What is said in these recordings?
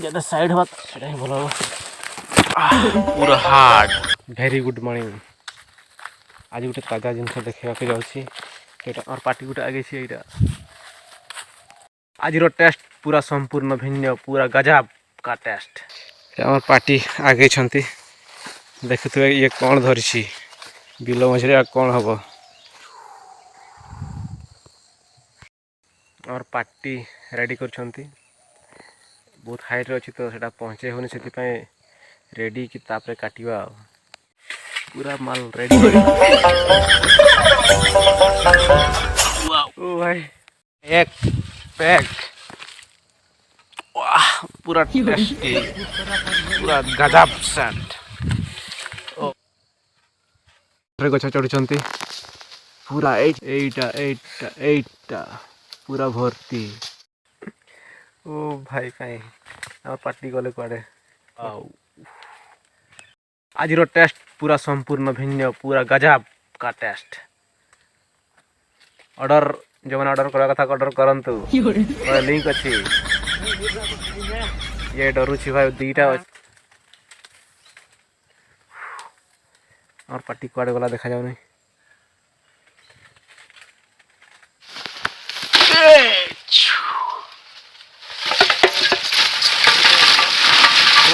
ଯେତେ ସାଇଡ୍ ହେବା ସେଇଟା ହିଁ ଭଲ ହେବ। ପୁରା ହାର୍ଡ। Very good morning. ଆଜି ଗୋଟେ ତାଜା ଜିନିଷ ଦେଖେଇବାକୁ ଯାଉଛି। ଏଇଟା ଆମର ପାଟି ଗୋଟେ ଆଗେଇଛି। ଏଇଟା ଆଜିର ଟେଷ୍ଟ ପୁରା ସମ୍ପୂର୍ଣ୍ଣ ଭିନ୍ନ, ପୁରା ଗଜବ କା ଟେଷ୍ଟ। ଆମର ପାଟି ଆଗେଇଛନ୍ତି, ଦେଖୁଥିବେ ଇଏ କ'ଣ ଧରିଛି ବିଲ ମଝିରେ, ଆଉ କ'ଣ ହେବ? ଆମର ପାଟି ରେଡ଼ି କରିଛନ୍ତି। ବହୁତ ହାଇଟ୍ରେ ଅଛି ତ ସେଇଟା ପହଞ୍ଚେଇ ହେଉନି, ସେଥିପାଇଁ ରେଡ଼ି କି ତାପରେ କାଟିବା। ଆଉ ପୁରା ମାଲ ରେଡ଼ି। ଓ ଭାଇ, ଏକ ପ୍ୟାକ୍, ପୁରା ଟେଷ୍ଟି, ପୁରା ଗଜବ ସେଣ୍ଟ। ଗଛ ଚଢ଼ୁଛନ୍ତି ପୁରା। ଏଇଟା ଏଇଟା ଏଇଟା ପୁରା ଭର୍ତ୍ତି। ଓ ଭାଇ, କାଇଁ ଆମ ପାଟି ଗଲେ କୁଆଡ଼େ? ଆଉ ଆଜିର ଟେଷ୍ଟ ପୁରା ସମ୍ପୂର୍ଣ୍ଣ ଭିନ୍ନ, ପୁରା ଗଜବ କା ଟେଷ୍ଟ। ଅର୍ଡ଼ର, ଯେଉଁମାନେ ଅର୍ଡ଼ର କରିବା କଥା ଅର୍ଡ଼ର କରନ୍ତୁ, ଲିଙ୍କ ଅଛି। ଇଏ ଡରୁଛି ଭାଇ, ଦୁଇଟା ଅଛି। ଆମର ପାଟି କୁଆଡ଼େ ଗଲା ଦେଖାଯାଉନି।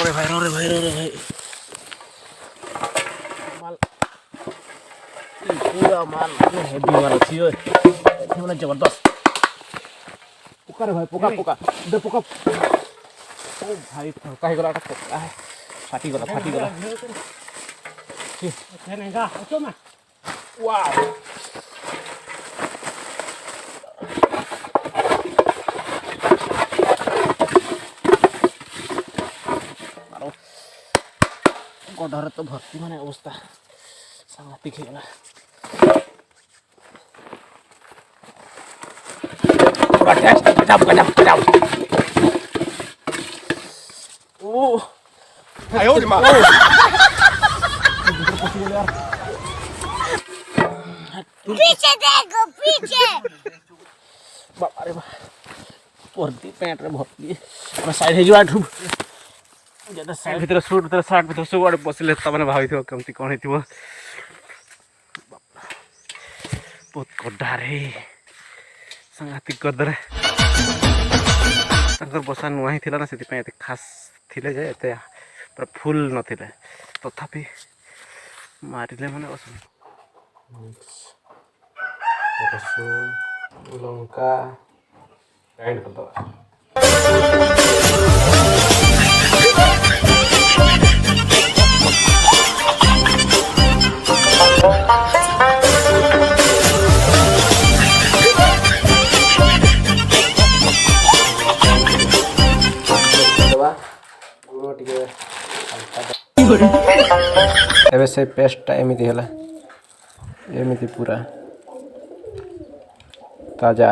রে ভাই, রে ভাই, রে ভাই, ମାଲ ପୁରା ମାଲ ମାନେ ହେଭି ମାଲ ଅଛି। ଏଠି ମାନେ ଜବରଦସ୍ତ ପୋକା ରେ ଭାଇ, ପୋକା ପୋକା ଦେ ପୋକା। ଓ ଭାଇ, ଫାଙ୍କା ହେଇଗଲା ଏଟା, ପୋକା ଫାଟିଗଲା, ଫାଟିଗଲା। ୱାଓ, ଗଢ଼ରେ ତ ଭର୍ତ୍ତି, ମାନେ ଅବସ୍ଥା ସାଂଘାତିକ ହେଇଗଲା। ପୁରା ଟେଷ୍ଟ, ଗଜବ ଗଜବ ଗଜବ। ଓ पीछे देखो, पीछे। ବାବାରେ ବା, ଭର୍ତ୍ତି, ପ୍ୟାଣ୍ଟରେ ଭର୍ତ୍ତି। ଆମେ ସାଇଡ୍ ହେଇଯିବା ଏଠୁ ଯେତେ ସାଇଡ୍ ଭିତରେ, ସୁଟ୍ ଭିତରେ, ସାର୍ଟ ଭିତରେ ସବୁଆଡ଼େ ବସିଲେ ତାମାନେ ଭାବିଥିବ କେମିତି କ'ଣ ହେଇଥିବ। ବହୁତ ଗଡ୍ଡାରେ, ସାଂଘାତିକ ଗଦରେ। ତାଙ୍କର ବସା ନୂଆ ହିଁ ଥିଲା ନା, ସେଥିପାଇଁ ଏତେ ଖାସ୍ ଥିଲେ ଯେ ଏତେ ପୁରା ଫୁଲ୍ ନଥିଲେ, ତଥାପି ମାରିଲେ ମାନେ ଅସମ। ରସୁଣ, ଲଙ୍କା ଗ୍ରାଇଣ୍ଡ କରିଦେବା। ଦେବା ଗୁଣ ଟିକେ ହାଲକା। ଏବେ ସେ ପେଷ୍ଟଟା ଏମିତି ହେଲା, ଏମିତି ପୁରା ତାଜା।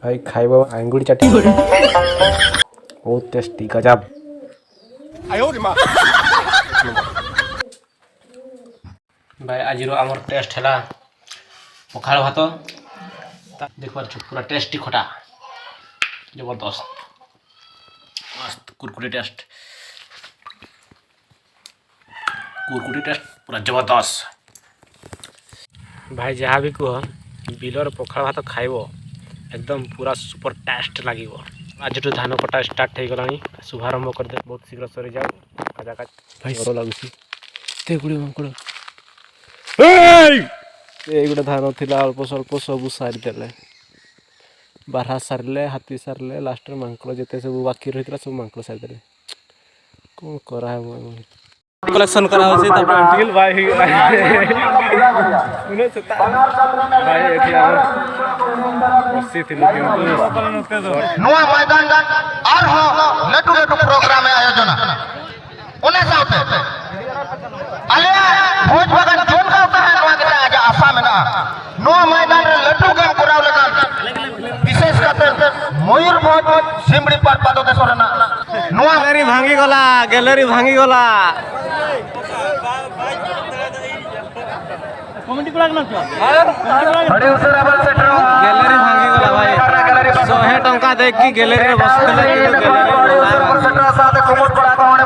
ଭାଇ, ଖାଇବ ଆଙ୍ଗୁଳି ଚାଟି, ବହୁତ ଟେଷ୍ଟି, ଗଜବ। ଭାଇ, ଆଜିର ଆମର ଟେଷ୍ଟ ହେଲା ପଖାଳ ଭାତ। ଦେଖିପାରୁଛୁ, ପୁରା ଟେଷ୍ଟି ଖଟା, ଜବରଦସ୍ତ, ମସ୍ତ କୁରକୁରି ଟେଷ୍ଟ, କୁରକୁରି ଟେଷ୍ଟ ପୁରା ଜବରଦସ୍ତ। ଭାଇ, ଯାହା ବି କୁହ, ବିଲର ପଖାଳ ଭାତ ଖାଇବ, ଏକଦମ ପୁରା ସୁପର ଟେଷ୍ଟ ଲାଗିବ। ଆଜିଠୁ ଧାନ କଟା ଷ୍ଟାର୍ଟ ହେଇଗଲାଣି, ଶୁଭାରମ୍ଭ କରିଦେ, ବହୁତ ଶୀଘ୍ର ସରିଯାଉ। କାଜା କାଜ। ଭାଇ, ଡର ଲାଗୁଛି, ଏତେ ଗୁଡ଼ିଏ ମାଙ୍କଡ଼। ଏଇ ଗୋଟେ ଧାନ ଥିଲା ଅଳ୍ପ ସ୍ୱଳ୍ପ, ସବୁ ସାରିଦେଲେ। ବାରହା ସାରିଲେ, ହାତୀ ସାରିଲେ, ଲାଷ୍ଟରେ ମାଙ୍କଡ଼। ଯେତେ ସବୁ ବାକି ରହିଥିଲା ସବୁ ମାଙ୍କଡ଼ ସାରିଦେଲେ। କ'ଣ କରାହେବ? କଲେକ୍ସନ୍ କରାହେଉଛି। ତାପରେ ଭାଇ, ଭାଇ, ଏଠି ଆମେ ବସିଥିଲୁ କିନ୍ତୁ ᱱᱚᱣᱟ ᱢᱚᱭᱫᱟᱱ ᱟᱨᱦᱚᱸ ᱞᱟᱹᱴᱩ ᱞᱟᱹᱴᱩ ᱯᱨᱳᱜᱨᱟᱢ ᱟᱭᱳᱡᱚᱱᱟ᱾ ᱚᱱᱟ ᱥᱟᱶᱛᱮ ᱟᱞᱮᱭᱟᱜ ᱵᱷᱳᱡᱽ ᱵᱟᱜᱟᱱ ᱡᱚᱱ ᱜᱟᱶᱛᱟ ᱱᱚᱣᱟ ᱜᱮᱛᱟ ᱟᱡᱟᱜ ᱟᱥᱟ ᱢᱮᱱᱟᱜᱼᱟ, ᱱᱚᱣᱟ ᱢᱚᱭᱫᱟᱱ ᱨᱮ ᱞᱟᱹᱴᱩ ᱜᱮᱢ ᱠᱚᱨᱟᱣ ᱞᱮᱠᱷᱟᱱ, ᱵᱤᱥᱮᱥ ᱠᱟᱛᱮ ᱢᱚᱭᱩᱨᱵᱷᱚᱸᱡᱽ ᱥᱤᱢᱲᱤᱯᱟᱲ ᱯᱟᱫᱚᱫᱮᱥ ᱨᱮᱱᱟᱜ ᱱᱚᱣᱟ ଗ୍ୟାଲେରୀ ଭାଙ୍ଗିଗଲା, ଗ୍ୟାଲେରୀ ଭାଙ୍ଗିଗଲା। ଗ୍ୟାଲେରୀ ଭାଙ୍ଗିଗଲା ଭାଇ। 100 ଟଙ୍କା ଦେଇକି ଗ୍ୟାଲେରୀରେ ବସିଥିଲେ, କିନ୍ତୁ ଗ୍ୟାଲେରୀ ᱠᱩᱢᱩᱴ ᱠᱚᱲᱟ ᱠᱚ ᱚᱸᱰᱮ।